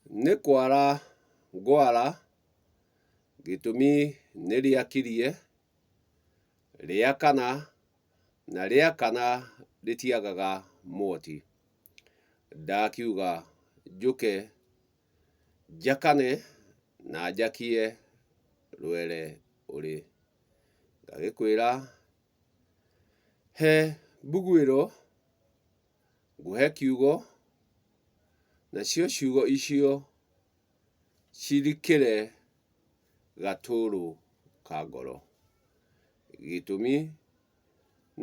Nĩ kwara ngwara, gĩtũmi nĩ rĩakirie, rĩakana, na rĩakana rĩtiagaga mwoti. Ndakiuga njũke njakane na njakie rwere ũrĩ. Ngagĩkwĩra he mbuguĩro ngũhe kiugo, nacio ciugo icio cirikĩre gatũrũ ka ngoro. Gĩtũmi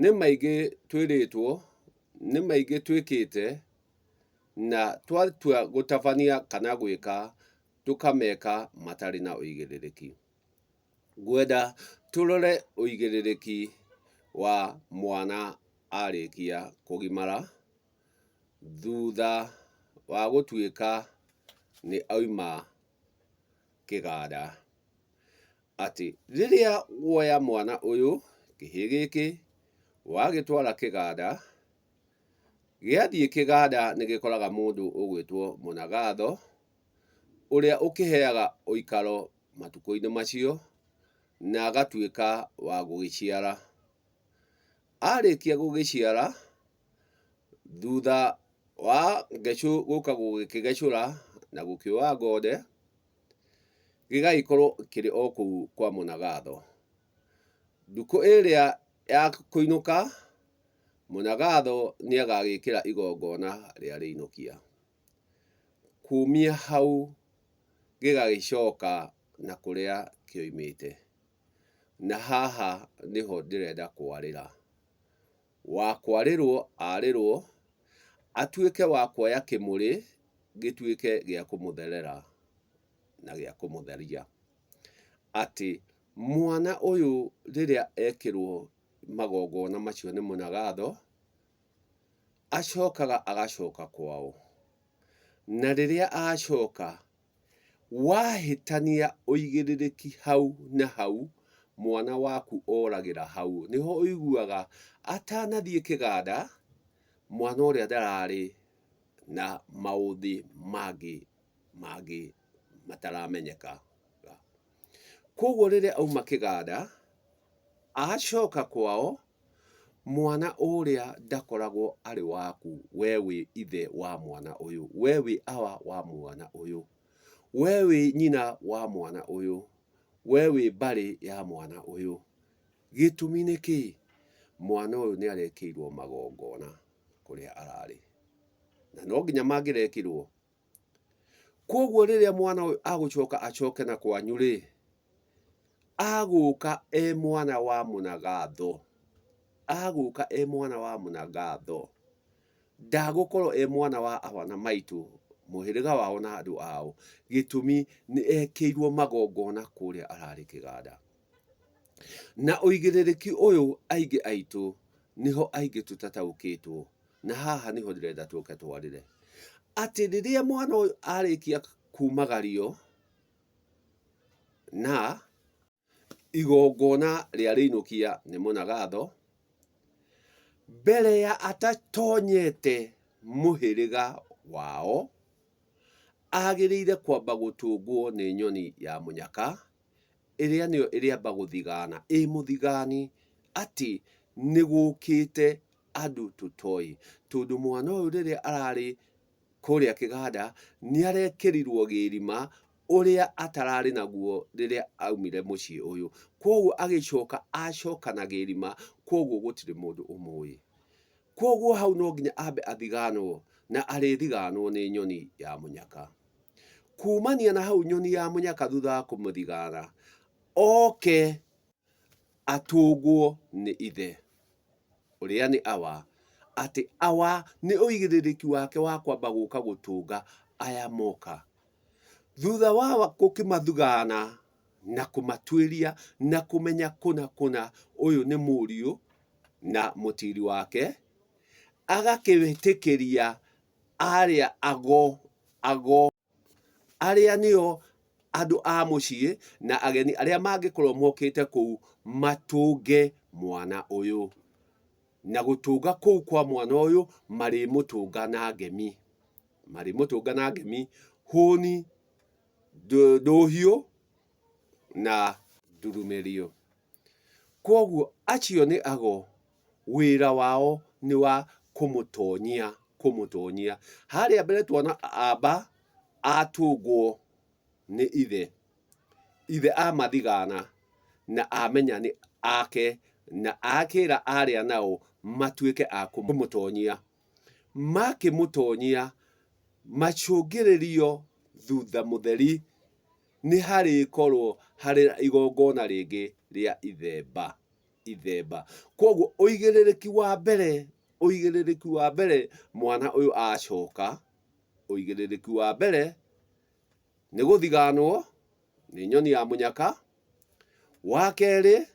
nĩ maingĩ twĩrĩtwo, nĩ maingĩ twĩkĩte, na twatua gũtabania kana gwĩka, tũkameka matarĩ na ũigĩrĩrĩki. Ngwenda tũrore ũigĩrĩrĩki wa mwana arĩkia kũgimara thutha wa gũtuĩka nĩ auma kĩganda. Atĩ rĩrĩa woya mwana ũyũ, kĩhĩĩ gĩkĩ, wagĩtwara kĩganda, gĩathiĩ kĩganda nĩ gĩkoraga mũndũ ũgwĩtwo Mũnagatho, ũrĩa ũkĩheaga ũikaro matukũ-inĩ macio, na agatuĩka wa gũgĩciara. Arĩkia gũgĩciara, thutha wa ngecũ gũka gũgĩkĩgecũra na gũkĩũa ngonde, gĩgagĩkorwo kĩrĩ o kũu kwa Mũnagatho. Ndukũ ĩrĩa ya kũinũka, Mũnagatho nĩagagĩkĩra igongona rĩa rĩinũkia. Kumia hau gĩgagĩcoka na kũrĩa kĩoimĩte. Na haha nĩho ndĩrenda kwarĩra. Wa kwarĩrwo arĩrwo, atuĩke wa kuoya kĩmũrĩ gĩtuĩke gĩa kũmũtherera na gĩa kũmũtheria. Atĩ mwana ũyũ rĩrĩa ekĩrwo magongona macio nĩ Mũnagatho, acokaga agacoka kwao. Na rĩrĩa acoka, wahĩtania ũigĩrĩrĩki hau na hau, mwana waku oragĩra hau. Nĩho ũiguaga atanathiĩ kĩganda, mwana ũrĩa ndararĩ na maũthĩ mangĩ mangĩ mataramenyeka. Koguo rĩrĩa auma kĩganda, acoka kwao, Mwana ũrĩa ndakoragwo arĩ waku, we wĩ ithe wa mwana ũyũ, we wĩ awa wa mwana ũyũ, we wĩ nyina wa mwana ũyũ, we wĩ mbarĩ ya mwana ũyũ. Gĩtũmi nĩ kĩĩ? Mwana ũyũ nĩ arekĩirwo magongona kũrĩa ararĩ, na no nginya mangĩrekirwo. Kwoguo rĩrĩa mwana ũyũ agũcoka acoke na kwanyu rĩ, agũka e mwana wa mũnagatho, agũka e mwana wa mũnagatho, ndagũkorwo e mwana wa awa na maitũ, mũhĩrĩga wao na andũ ao, gĩtũmi nĩ ekĩirwo magongona kũrĩa ararĩ kĩganda. Na ũigĩrĩrĩki ũyũ aingĩ aitũ nĩho aingĩ tũtataũkĩtwo. Na haha nĩho ndĩrenda tũke twarĩre, atĩ rĩrĩa mwana ũyũ arĩkia kumagario na igongona rĩa rĩinũkia nĩ mũnagatho, mbere ya atatonyete mũhĩrĩga wao, agĩrĩire kwamba gũtũngwo nĩ nyoni ya mũnyaka, ĩrĩa nĩyo ĩrĩamba gũthigana ĩ mũthigani atĩ nĩgũkĩte andũ tũtoĩ. Tondũ mwana ũyũ rĩrĩa ararĩ kũrĩa kĩganda nĩarekĩrirwo gĩrima ũrĩa atararĩ naguo rĩrĩa aumire mũciĩ ũyũ. Kwoguo agĩcoka acoka na gĩrima kwoguo gũtirĩ mũndũ ũmũĩ. Kwoguo hau no nginya ambe athiganwo na arĩthiganwo nĩ nyoni ya mũnyaka. Kumania na hau nyoni ya mũnyaka thutha wa kũmũthigana, oke atũngwo nĩ ithe ũrĩa nĩ awa, atĩ awa nĩ ũigĩrĩrĩki wake wa kwamba gũka gũtũnga aya moka. Thutha wa awa gũkĩmathugana na kũmatuĩria na kũmenya kũna kũna ũyũ nĩ mũriũ na mũtiri wake, agakĩtĩkĩria arĩa ago, ago, arĩa nĩo andũ a mũciĩ na ageni arĩa mangĩkorwo mokĩte kũu matũnge mwana ũyũ. Na gũtũnga kũu kwa mwana ũyũ marĩmũtũnga na ngemi, marĩmũtũnga na ngemi. Hũni, ndũhiũ na ndurumĩrio. Kwoguo acio nĩ ago, wĩra wao nĩ wa kũmũtonyia, kũmũtonyia. Harĩa mbere tuona amba atũngwo nĩ ithe, ithe amathigana na amenya nĩ ake na akĩra arĩa nao matuĩke a kũmũtonyia. Makĩmũtonyia macũngĩrĩrio thutha mũtheri nĩ harĩkorwo harĩ na igongona rĩngĩ rĩa ithemba, ithemba. Kwoguo ũigĩrĩrĩki wa mbere, ũigĩrĩrĩki wa mbere mwana ũyũ acoka, ũigĩrĩrĩki wa mbere nĩ gũthiganwo nĩ nyoni ya mũnyaka, wa kerĩ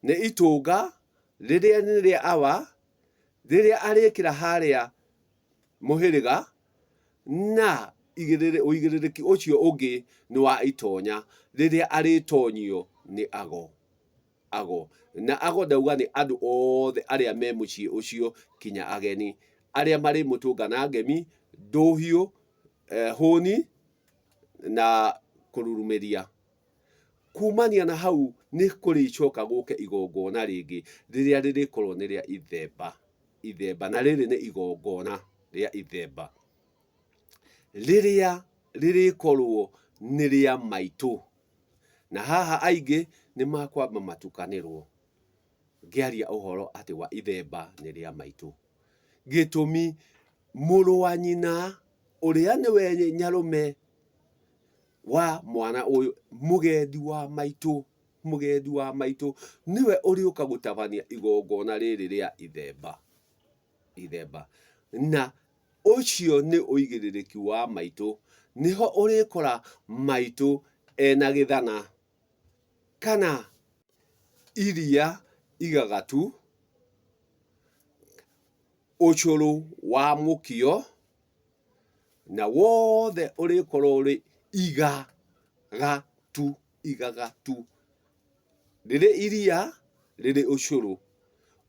nĩ itũnga rĩrĩa nĩ rĩa awa, rĩrĩa arĩkĩra harĩa mũhĩrĩga, na ũigĩrĩrĩki ũcio ũngĩ nĩ wa itonya rĩrĩa arĩtonyio nĩ ago. Ago. Na ago ndauga nĩ andũ othe arĩa me mũciĩ ũcio kinya ageni, arĩa marĩmũtũnga na ngemi, ndũhiũ, hũni na kũrurumĩria. Kumania na hau nĩ kũrĩcoka gũke igongona rĩngĩ rĩrĩa rĩrĩkorwo nĩ rĩa ithemba, ithemba, na rĩrĩ nĩ igongona rĩa ithemba rĩrĩa rĩrĩkorwo nĩ rĩa maitũ. Na haha aingĩ nĩ makwamba matukanĩrwo ngĩaria ũhoro atĩ wa ithemba nĩ rĩa maitũ. Gĩtũmi mũrũ wa nyina ũrĩa nĩwe nyarũme wa mwana ũyũ, mũgendi wa maitũ, mũgendi wa maitũ nĩwe ũrĩũka gũtabania igongona rĩrĩ rĩa ithemba, ithemba. Na ũcio nĩ ũigĩrĩrĩki wa maitũ, nĩho ũrĩkora maitũ ena gĩthana kana iria igagatu, ũcũrũ wa mũkio, na wothe ũrĩkorwo ũrĩ iga ga tu, igaga tu, rĩrĩ iria rĩrĩ ũcũrũ,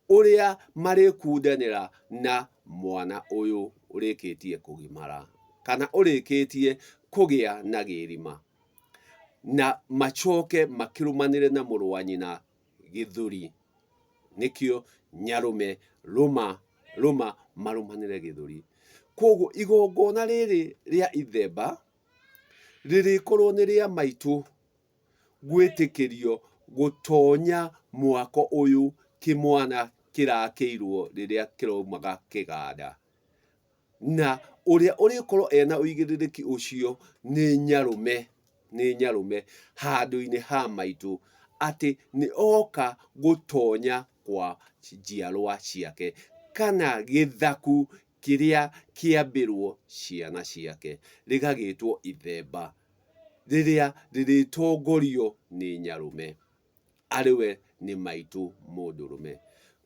ũrĩa marĩkundanĩra na mwana ũyũ ũrĩkĩtie kũgimara kana ũrĩkĩtie kũgĩa na gĩrima, na macoke makĩrũmanĩre na mũrũ wa nyina gĩthũri. Nĩkĩo nyarũme rũma rũma marũmanĩre gĩthũri. Kwoguo igongona rĩrĩ rĩa ithemba rĩrĩkorwo nĩ rĩa maitũ gwĩtĩkĩrio gũtonya mwako ũyũ kĩmwana kĩrakĩirwo rĩrĩa kĩraumaga kĩganda. Na ũrĩa ũrĩkorwo ena ũigĩrĩrĩki ũcio nĩ nyarũme, nĩ nyarũme handũ-inĩ ha maitũ, atĩ nĩ oka gũtonya kwa njiarwa ciake, kana gĩthaku kĩrĩa kĩambĩrwo ciana ciake, rĩgagĩtwo ithemba, rĩrĩa rĩrĩtongorio nĩ nyarũme. Arĩ we nĩ maitũ mũndũrũme.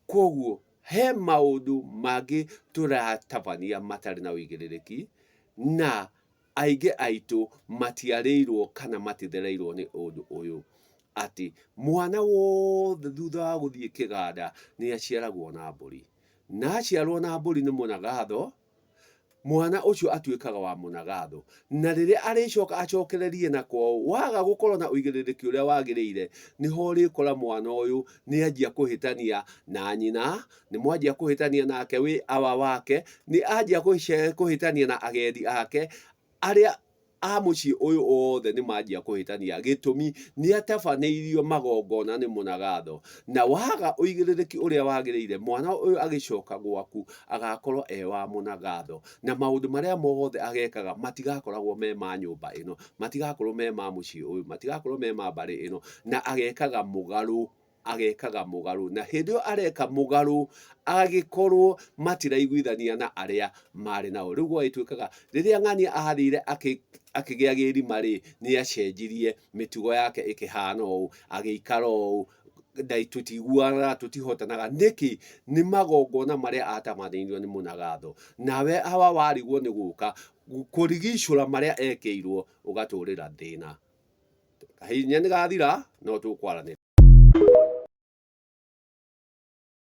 Kwoguo he maũndũ mangĩ tũratabania matarĩ na ũigĩrĩrĩki, na aingĩ aitũ matiarĩirwo kana matithereirwo nĩ ũndũ ũyũ, atĩ mwana wothe thutha wa gũthiĩ kĩganda nĩ aciaragwo na mbũri. Na aciarwo na mbũri nĩ mũnagatho, Mwana ũcio atuĩkaga wa mũnagatho, na rĩrĩa arĩcoka acokererie na kwao, waga gũkorwo na ũigĩrĩrĩki ũrĩa wagĩrĩire, nĩho ũrĩkora mwana ũyũ nĩ anjia kũhĩtania na nyina, nĩ mwanjia kũhĩtania nake wĩ awa wake, nĩ anjia kũhĩtania na agendi ake, arĩa a mũciĩ ũyũ othe nĩ manjia kũhĩtania. Gĩtũmi, nĩ atabanĩirio magongona nĩ mũnagatho. Na waga ũigĩrĩrĩki ũrĩa wagĩrĩire, mwana ũyũ agĩcoka gwaku agakorwo e wa mũnagatho. Na maũndũ marĩa mothe agekaga matigakoragwo me ma nyũmba ĩno, matigakorwo me ma mũciĩ ũyũ, matigakorwo me ma mbarĩ ĩno, na agekaga mũgarũ agekaga mũgarũ, na hĩndĩ ĩyo areka mũgarũ agĩkorwo matiraiguithania na arĩa marĩ nao. Rĩu gwagĩtuĩkaga rĩrĩa ng'ania athire akĩgĩa gĩrima rĩ, nĩ acenjirie mĩtugo yake ĩkĩhana ũũ, agĩikara ũũ, tũtiiguanaga, tũtihotanaga. Nĩkĩ? Nĩ magongona marĩa atamanĩirio nĩ mũnagatho. Nawe hawa warigwo nĩ gũka kũrigicũra marĩa ekĩirwo, ũgatũrĩra thĩna. Kahinya nĩ gathira, no tũkwaranĩria.